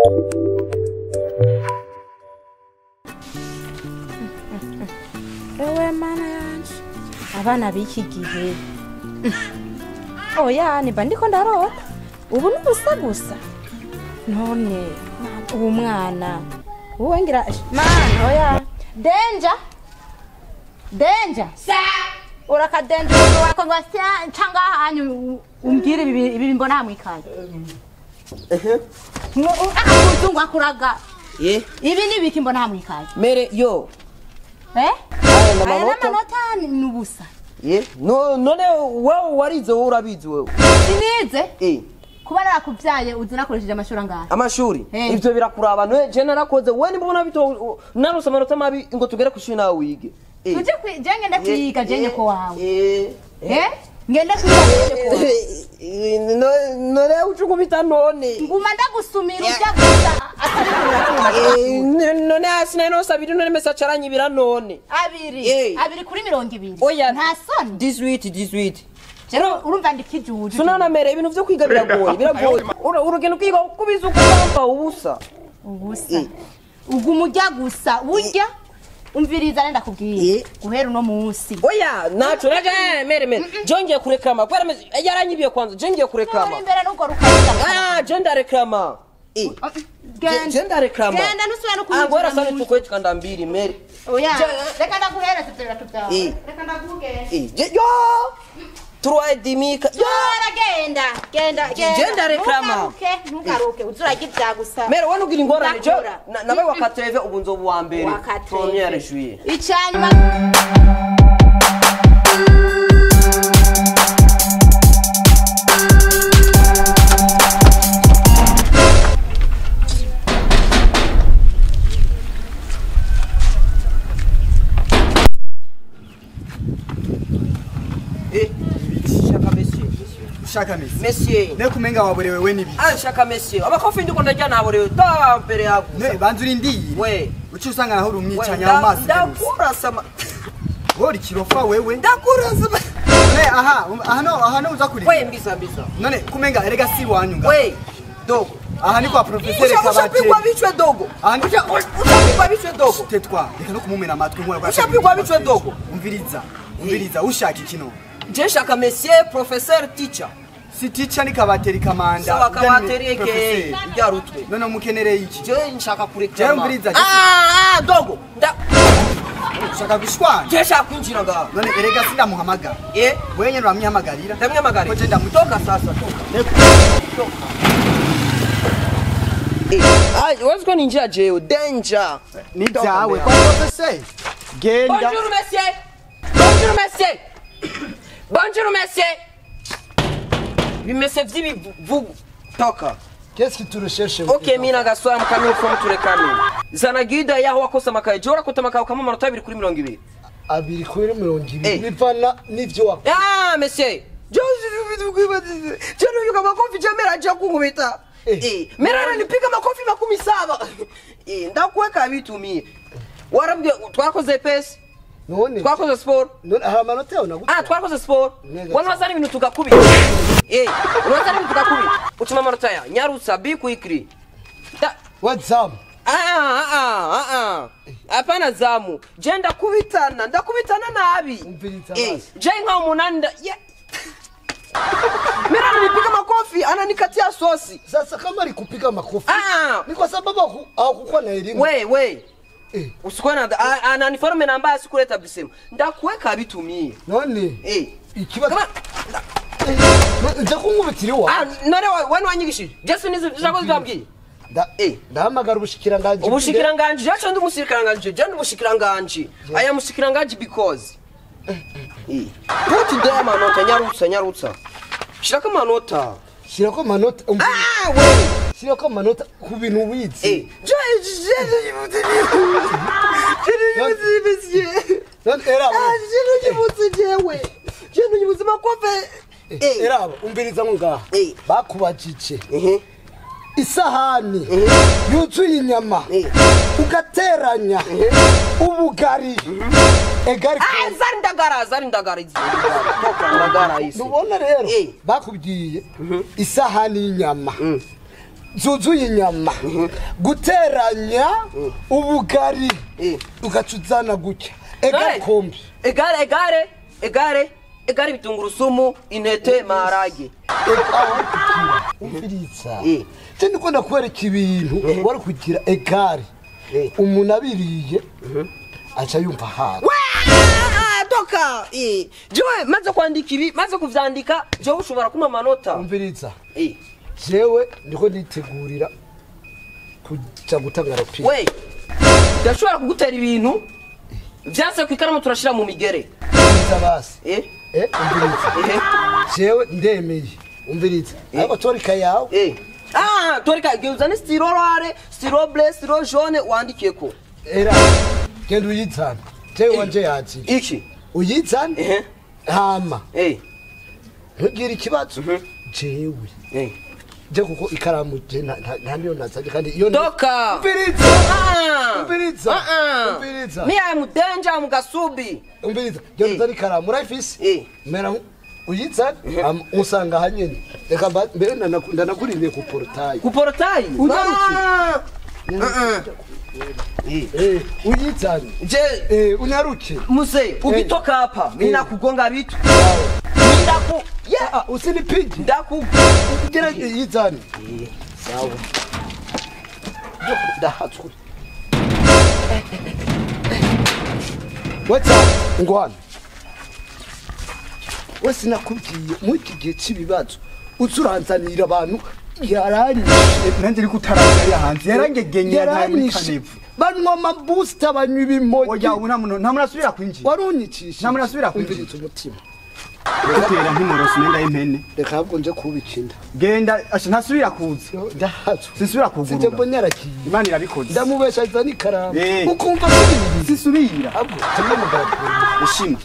Ewe mana yanje abana b'iki gihe oya niba ndiko ndarota ubu n'ubusa gusa none uwo mwana uwo ngira mana oya danger danger sa urakadenja wako ngo ncanga hanyu umbwire ibi mbona hamwe ikaye ehe akuzungu akuraga ibi nibiki mbona hamwe ikaye mere yo aya n'amanota n'ubusa no none wewe warize wowe urabizi wewe sinize kuba narakuvyaye uzi nakoresheje amashuri angahe amashuri ivyo birakuraba none je narakoze we nimbona bito narose amanota mabi ngo tugere kushuri nawe wige tuje je ngenda kwiga je nyoko wawe ngenda kwiga je nyoko wawe none ucukubita none nguma ndagusumira ujya gusa atari none asina no sabiri none mesa caranyibira none abiri abiri kuri 20 oya nta soni 18 Jero urumva ndikijuje sunana mere ibintu vyo kwiga biragoye biragoye urugendo kwiga kubiza ukubamba ubusa ubusa ugumujya gusa urya umviriza nenda kubwiye guhera uno munsi oya naco naje mere mere jongiye kureklama kwera yaranyibiye kwanza jongiye kureklama imbere nuko rukaza je ndareklama je ndareklama genda nusubira no kunyinjira angora sana tukwechika ndambiri mere oya reka ndaguhera tuzera tubyawe reka ndakugenda yo Trois demi yo genda genda genda genda reklama ntugaruke uzuraga ibya gusa mere wowe nugira ingorane je nabaye wa 4 ubu nzobu wa mbere première juillet icyanyuma Shaka monsieur. Monsieur. Ne kumenga waborewe we nibi. Ah shaka monsieur. Abakofi ndiko ndajya naborewe ta mbere yako. Ne banzuri ndiyi. We. Uci usanga naho urumwicanya amaso. Ndakurasa. Wori kirofa wewe. Ndakurasa. Ne aha aha no aha no uza kuri. We mbisa mbisa. None kumenga erega si wanyu nga. We dogo. Aha ni kwa professeur Kabate. Ushapigwa bichwe dogo. Aha ni ushapigwa bichwe dogo. Tetwa. Reka no kumumena amatwi nkora. Ushapigwa bichwe dogo. Umviriza. Umviriza ushaka ikino. Je shaka monsieur professeur teacher. Si teacher ni kabateri kamanda. Sawa kabateri eke byarutwe. None mukenereye iki? Je nshaka kureklama. Je umviriza. Dogo. Nda ushaka gushwana. Je shaka kwinjira ngaha. None erega sindamuhamagara. Wewe nyene uramwihamagarira. Ndamwihamagarira. Ko je ndamutoka sasa toka. Toka. What's going ninja jewe danger. Ni byawe kwa professeur. Genda. Bonjour monsieur. Bonjour monsieur. Bonjour monsieur. Bimese vy'ibivugu toka. Qu'est-ce que tu recherches? Okay, mina gaswa mkamini from turekami. Zanagida yaho wakosa makaye. Jora kota makaye kama manota 2 kuri 20. 2 kuri 20. Bivana n'ivyo wakora. Ah monsieur. Je je makofi jamera aje kungubita. Mera ananipiga makofi 17. Ndakuweka vitu mie. Warambye twakoze pesi. None. Twakoze sport. None hari amanota yawe nagutse. Twakoze sport. Wanazana ibintu tugakubita. Unazana ibintu tugakubita. Utuma amanota ya nyarutsa bi quickly. What's up? Hapana zamu. Je ndakubitana, ndakubitana nabi. Je nka umunani Mera ananipiga makofi, ananikatia sosi. Sasa kama alikupiga makofi ni kwa sababu hakukuwa na elimu. We. Usikuwa na ananiforme na mbaya sikuleta bisema. Ndakuweka bitumie. None? Ikibazo. Nje kungubitiriwa. None wani wanyigishije. Jesu nizo jakoze byambwiye. Ndahamagara ubushikiranganje. Ubushikiranganje, je ndi umushikiranganje, je ndi umushikiranganje. I am mushikiranganje because Put there amanota nyarutsa nyarutsa. Shirako amanota. Shirako amanota. We. Shirako amanota ku bintu wize. Je Eraba umviriza ngo ngaha bakubajije isahani yuzuye inyama ugateranya ubugari egari zari ndagara zari ndagara ndagara isi nubona rero bakubwiye isahani y'inyama zuzuye inyama guteranya ubugari ugacuzana gutya egare kombi egare egare egare egare bitungurusumu intete maharage umviriza je ndiko ndakwereka ibintu wari kugira egare umuntu abiriye aca yumva haga toka jewe maze kwandika ibi maze kuvyandika jewe ushobora kuma amanota umviriza jewe ndiko nditegurira kuja gutanga raporo we ndashobora kugutera ibintu vyanse ku ikaramu turashira mu migere basi umviriza jewe ndemeye umviriza ariko torika yawe torika uzane stylo noire stylo bleu stylo jaune wandikeko era genda uyizane jewe wanje yazi iki uyizane hama ntugire ikibazo jewe je kuko ikaramu je nta niyo nazanye kandi iyo toka umviriza umviriza umviriza mi am danger mu gasubi umviriza je nzari ikaramu urayifise mera uyizane usanga hanyene reka mbere ndanakuririye ku portail ku portail ugarutse uyizane je unyaruke muse ukitoka hapa mimi nakugonga vitu ndaku yeah usinipige ndaku ugera yizane sawa ndahatswe what's up ngwana wese nakubwiye muri iki gihe cy'ibibazo uzuranzanira abantu yaranyishe nanjye ariko utaranzariya hanze yarangegenye yaranyishe banywa amabusita banywa ibimogi oya ubu nta muntu asubira kwinjira warunyikisha nta muntu asubira kwinjira umviriza umutima gutera nk'imorosi nenga y'impene reka ahubwo nje kubikinda genda asha ntasubira kuza ndahatswe sisubira kugurura sije mbonye aragiye Imana irabikoze ndamubesha aza n'ikaramu ukumva sisubira ahubwo tumwe mugaragara ushima.